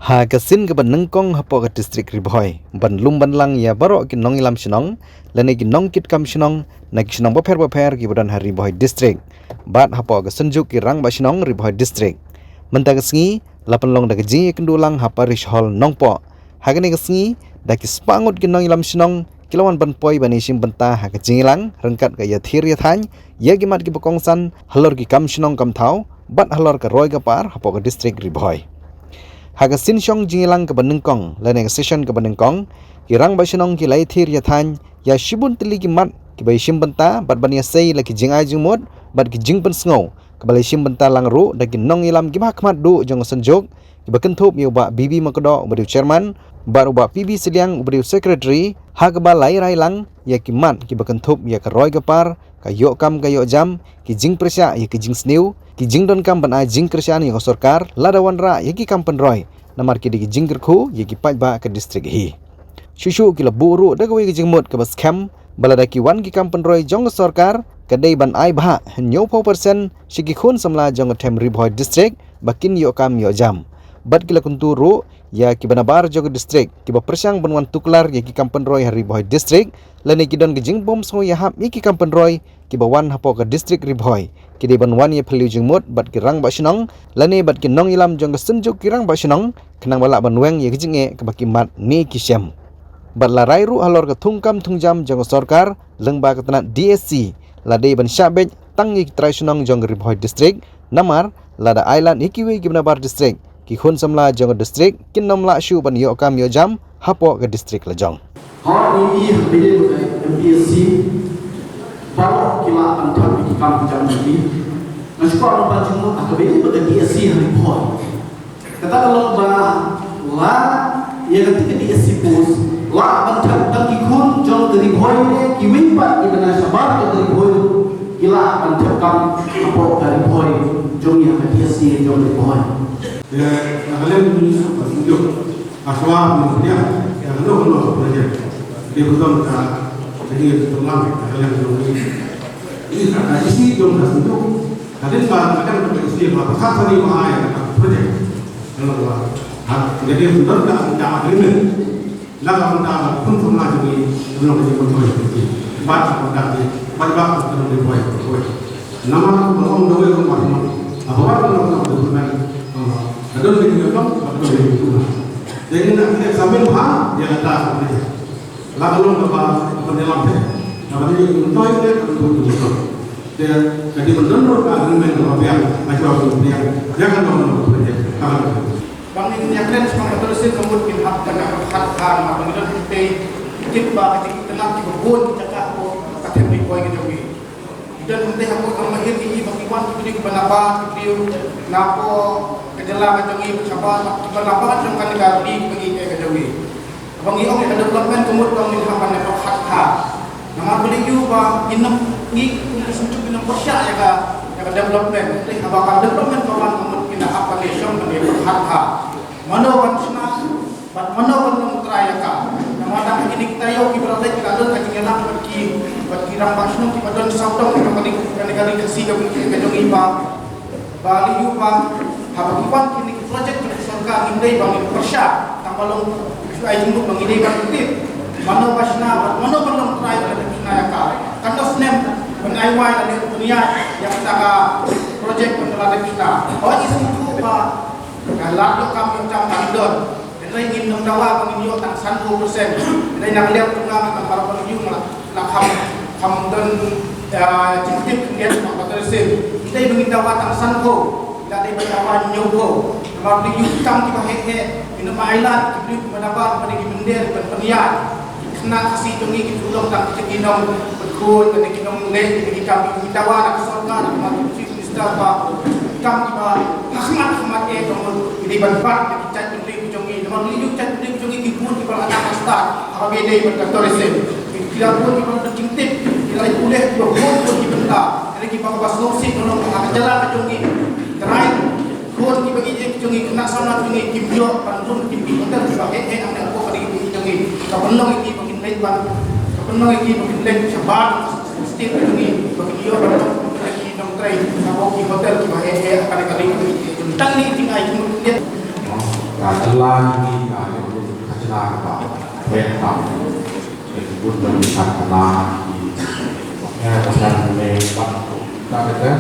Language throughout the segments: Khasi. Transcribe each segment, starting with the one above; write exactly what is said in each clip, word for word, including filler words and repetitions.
Ha ka sien kaba nyngkong hapoh ka district Ri Bhoi ban lum ban lang ïa baroh ki nongïalam shnong lane ki nongkitkam shnong na ki shnong bapher bapher kiba don ha Ri Bhoi district bad hapoh ka Synjuk ki Rangbah Shnong Ri Bhoi district. Mynta ka sngi la pynlong da ka jingïakynduh lang ha Parish Hall Nongpoh. Ha kane ka sngi da ki spah ngut ki nongïalam shnong ki la wan ban poi ban ïashim bynta ha ka jingïalang ryngkat ka ïathir ïathaiñ ïa ki mat kiba kongsan halor ki kam shnong kam thaw bad halor ka roi ka par hapoh ka district Ri Bhoi. Ha ka sien shong jingïalang kaba nyngkong lane ka session kaba nyngkong, ki rangbah shnong ki la ïathir ïathaiñ ïa shibun tylli ki mat kiba ïashim bynta bad ban ïasei la ki jingai jingmut bad ki jingpynsngew kaba la ïashim bynta lang ruh da ki nongïalam kiba ha khmat duh jong ka Synjuk kiba kynthup ïa u Bah B B Makdoh uba dei u chairman bad u Bah P B Sylliang uba dei u secretary, ha kaba la ïarai lang ïa ki mat kiba kynthup ïa ka roi ka par, ka ïoh kam ka ïoh jam, ki jingpyrshah ïa ki jingsniew, ki jingdonkam ban ai jingkyrshan ïa ka sorkar lada wanrah ïa ki kam pynroi namar ki dei ki jingkyrkhu ïa ki paidbah ka district hi. Shuh shuh ki la buh ruh da kawei ka jingmut kaba skhem ba lada ki wan ki kam pynroi jong ka sorkar ka dei ban ai bhah hynñiewphew percent sha ki khun samla jong ka them Ri Bhoi district ba kin ïoh kam ïoh jam. Bad ki la kyntu ruh ïa kiba nabar jong ka district kiba pyrshang ban wan tuklar ïa ki kam pynroi ha Ri Bhoi district lane ki don ka jingbym sngewïahap ïa ki kam pynroi kiba wan hapoh ka district Ri Bhoi, ki dei ban wan ïaphylliew jingmut bad ki rangbah shnong lane bad ki nongïalam jong ka Synjuk ki Rangbah Shnong khnang ba lah ban weng ïa ka jingeh kaba ki mad ne ki shem. Bad la rai ruh halor ka thungkam thungjam jong ka sorkar lyngba ka tnat D S C, la dei ban shah beit tang ïa ki trai shnong jong ka Ri Bhoi district, namar lada ai lad ïa kiwei kiba nabar district, ki khun samla jong ka district kin nym lah shuh ban ïoh kam ïoh jam hapoh ka district lajong. Hooid, ngi i ha kaba ïadei bad ka M P S C, baroh ki lah ban thep ïa ki kam ki jam jong ki. Nga shu kwah ban pan jingmut ha kaba ïadei bad ka D S C ha Ri Bhoi. Kata ka long ba la ïa kata ka D S C post la ban thep tang ki khun jong ka Ri Bhoi ne kiwei pat kiba na shabar ka Ri Bhoi ki lah ban thep kam hapoh ka Ri Bhoi jong ngi ha ka D S C jong Ri Bhoi. Ïa, nga khlem ni sa ba tunjuk. Aswa ni dia, ïa, kano kano project. Dia betul ka, jadi betul lang, ïa, khlem ni. Ini ka isi jong ka tunjuk. Hadien ba ka dang ka isi ba ka sani ba ai ka project. Kalau ba ha, jadi betul ka, ka agreement. La ka bynta ba khun samla jong ngi, ngi long ka jingmyntoi. Bad ka bynta ki, bad ba ka bynta ki, bad ba ka bynta ki. Namar ba ong da wei ong ba, haba wat ka long ka bynta ki, ka don ka jingmyntoi, ka don ka jingmyntoi. Te ngi nak kane ka sambil bha, ïa kata ka bynta. La ka long kaba, kaba ngi lam te. Kaba ngi myntoi te, kaba ngi myntoi. Te ka dei ban don ruh ka agreement kaba biang, ka jua kaba biang. Ïa ka long kaba biang. Kaba biang. Ba ngin ïakren sha ka tourism ka mut ngin hap ban ïa pyrkhat bha namar ba ngi don tei tip ba ka jingïatynnat kiba bun ki jaka hapoh ka them Ri Bhoi ka jong ngi. Ngi don tei hapoh ka mahir ngi ba ki wan ki briew kiba nabar ki briew napoh ka jylla ka jong ngi shabar kiba nabar jong kane ka ri kaba ngi ka jong ngi. Ba ngi ong ïa ka development ka mut ba ngin hap ban ïa pyrkhat bha. Namar ba dei ïoh ba ngin ym, ngi kum ki Synjuk ngin ym pyrshah ïa ka, ïa ka development. Te haba ka development ka wan ka mut ngin hap ban ïa shong ban ïa pyrkhat bha. Mano ban shna bad mano ban long trai ïa ka. Namar dang ha kine kita ïew kiba la leit ki la don ka jingïalang bad ki, bad ki rangbah shnong kiba don sawdong kiba ka ri, ka ri Khasi ka jong ngi ba Ba la ïoh ba haba ki wan kine ki project jong ka sorkar ngim dei ba ngin pyrshah tang ba long shu ai jingmut ba ngi dei ban tip mano ba shna bad mano ba long trai ba la dep shna ïa ka. Katno snem ban ai wai lane ban ïaid ïa kata ka project ba la dep shna. Hooid, ngi sngewthuh ba ka lad ïoh kam ïoh jam ka don. Hynrei ngin ym dawa ba ngin ïoh tang sanphew percent. Hynrei na ka liang jong nga, nga tang baroh ba ngin ïoh, nga la kham, kham don, ah, jingtip khyndiat ba ka tourism. Hynrei ba ngin dawa tang sanphew, la dei ban dawa hynñiewphew. Namar ba ïoh ki kam kiba heh heh, ngin ym ailad ki briew kiba dawa, kiba dei ki mynder, kiba pynïaid. Ki khynnah Khasi jong ngi ki ju long tang ki jong ki nongpynkhun, ki nongleh, ki kam kiba dawa na ka sorkar, namar ki Minister ba kam kiba ha khmat ha khmat eh ka mut ki dei ban bat ïa ki jaitbynriew ki jong ngi. Namar ki jaitbynriew ki jong ngi ki bun kiba la dang stad haba ïadei bad ka tourism. Ki la bun kiba la jingtip, ki la pule kiba bun bun ki bynta. Hynrei kiba, kaba sngewsih ka long ha ka jylla ka jong ngi. Trai khun kiba ïeit ki jong ngi, khynnah samla ki jong ngi kim ïoh ban rung ki hotel kiba heh heh hangne hapoh ka ri ka jong ngi. Ka pynlong ïa ki ba kin leit ban, ka pynlong ïa ki ba kin leit shabar state ka jong ngi ba kin ïoh ban rung ki nongtrei hapoh ki hotel kiba heh heh ha kane ka ri ka jong ngi. Tang kine ki jingai jingmut. Lai ni ka ïoh lut khajna kaba pher tam. Ka jingkut ban khajna ki, eh, ka jingkut ban, ka kata.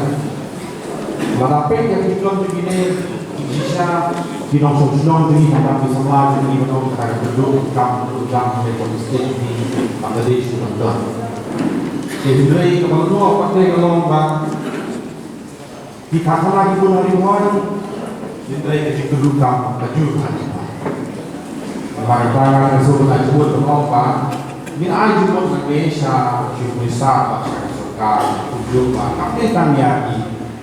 Lada peit ïa ki klong jong kine ki shisha, ki nongshong shnong jong ngi, ki samla jong ngi, ba don ka kyrduh kam, kam jong ngi, ka state jong ngi, Bangladesh, ki don. Te hynrei kaba long, kaba long ba ki karkhana ki bun ha Ri Bhoi, hynrei ka jingkyrduh kam ka jur ha Ri Bhoi. Namar kata nga sngewbha ban ai jingmut ban ong ba ngin ai jingmut nangne sha Chief Minister bad sha ka sorkar, kumjuh ba kam dei tang ïa ki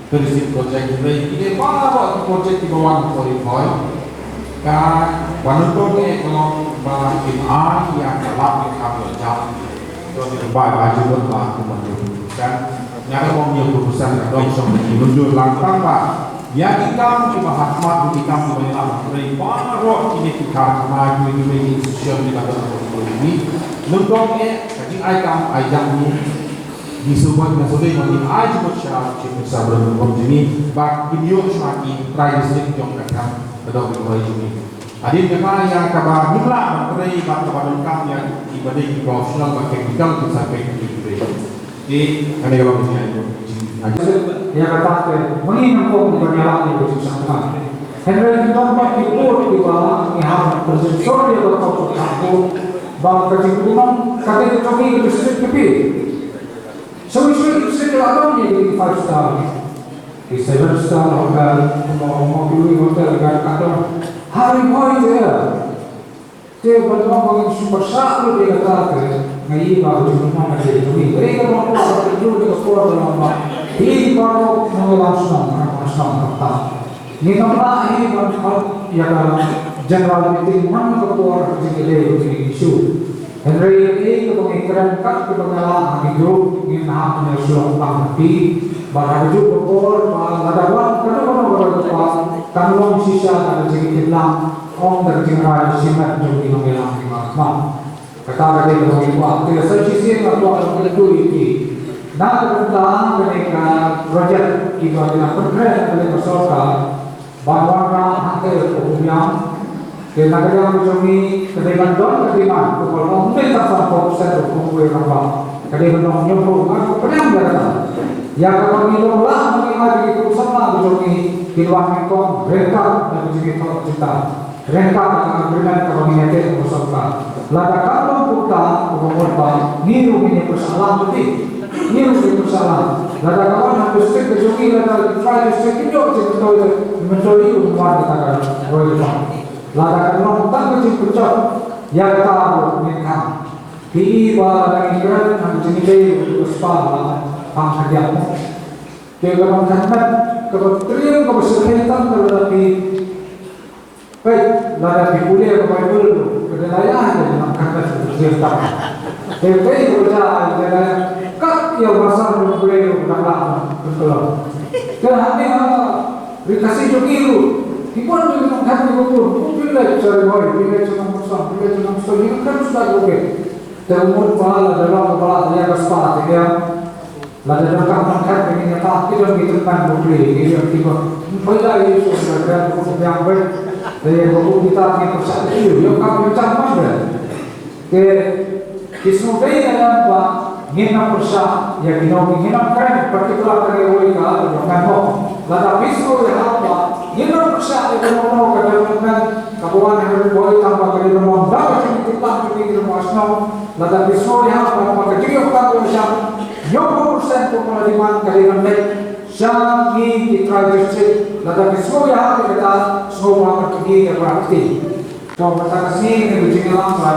tourism project, hynrei kine baroh ki project kiba wan ha Ri Bhoi, ka wan nyngkong eh ka long ba kin ai ïa ka lad ïa ka kam ïa jam. Don ki bai ba jingmut ba kumba ki kan. Nga ka ong ïa ka pesan ka dong song ki mynjur lang tang ba ïa ki kam kiba ha khmat, ki kam kiba ïa lam, hynrei baroh kine ki karkhana, kine ki institution kiba don ha Ri Bhoi. Nyngkong eh ka jingai kam ai jam ni. Ngi sngewbha, ngi sngewbha ban ai jingmut sha Chief Minister Brandon Bong jong ngi ba kin ïoh shuwa ki trai district jong ka kam ka dong Ri Bhoi jong ngi. Hadien kata ïa kaba ngim lah ban trei bad kaba donkam ïa kiba dei ki professional bad technical ki sa peit ki trei. Te kane ka long jingïaid. Ïa kata te ma ngi nyngkong kiba ïalap ïa ka jingsngewbha. Hynrei ki don bad ki bor kiba ngi hap ban pynshai ïa ka kop ka kop ba ka jingkulang ka dei ka jong ngi ka district ka phi. Shuwa shuwa ki district ki la don ïa ki five star. Ki seven star hotel, kumba ong ki hotel ka ka don. Ha Ri Bhoi te ïa. Te ban ong ba ngin shu pyrshah lut ïa kata te, nga ïohi ba ka jingmut ka dei ka dei ka long ba ka jingmut ka por ka long ba. Hi baroh nongïalam shnong, nongïalam shnong ka ta. Ngin ym lah hi ban khot ïa ka general meeting man ka por ka jingïadei ka jingïaishu. Hynrei ïa kaba ngi kren kat kaba nga la ha ki group ngin hap ban ïa shu long pang ha phi. Bad ha kajuh ka por ba lada wan kano kano ka dei ka por kan long shisha da ka jingïakhih lang. Ong da ka jingrai shimet jong ki nongïalam ki markhmat. Kata ka dei kaba ngi kwah. Te sa shisien nga kwah ban kyntu ïa phi. Na ka bynta kane ka project kiba ngi la pynkhreh na ka liang ka sorkar ban wanrah hangtei ha Umïam. Te na ka liang ka jong ngi ka dei ban don ka demand kumba la ong, ym dei tang sanphew percent kumba u rangbah. Ka dei ban long hynñiewphew, nga kwah pdiang ïa kata. Ïa kaba ngi long lah ban ai ïa ki khynnah samla ka jong ngi, ki wan nyngkong ryngkat da ka jingïathoh jingthoh. Ryngkat ka agreement kaba ngi ïateh bad ka sorkar. Lada kam long kumta, uba mut ba ngi ruh ngin ïa pyrshah lang, ngi ruh ngin ïa pyrshah lang. Lada ka wan ha district ka jong ngi, lada ki five district ki ïoh jingmyntoi, myntoi, u wan kata ka roi lipang. Lada ka long tang ka jingpynjot, ïa kata ruh ngin khang. Phi i ba lada ngi kren ha ka jingïadei bad ka spah ba phang khyndiat mo. Te kaba khyndiat, kaba triem, kaba shyrkhei tang ka lada phi Peit, lada phi pule ka Baibl, ka dei lada ka dei nang kata ka dei tang. Te peit ka ja, ka dei kat ïa u Basan u pule u dang lah ka kelong. Te hangne ha Ri Khasi jong ngi ruh, ki bun ki nongkhat ki bun, ki pule cha Ri Bhoi, pule cha Nongstoiñ, pule cha Nongstoiñ, ki nongkhat suda ruh peit. Te u mut ba lada long ba ïa ka spah te ïa. Lada donkam nongkhat ka ngi ïa ta ki don ki tymmen bukli ki ïa ki ba. Poi da ïa shu ka ka ka ka yang bai. Da ïa ba bukli ta ki pyrshah ïa ïa ka ka chang man da. Te ki sngewdei na ïa ba ngin nang pyrshah ïa ki nong ngin nang kren particular ka ïa wei ka ka kan mo. Lada phi sngewdei ha ba ngin nang pyrshah ïa ka nong ka development ka ba wan ha ka Ri Bhoi tang ba ka dei nong da ka jingtip lang ki nong shnong. Lada phi sngewdei ha ba ka jingïoh ka ka sha. Hynñiewphew percent kumba la demand ka dei ban leit sha ngi ki trai district, lada ki sngewbha ïa kata, sngewbha ban pyni ïa ka prakti. To mynta ka sngi kane ka jingïalang ba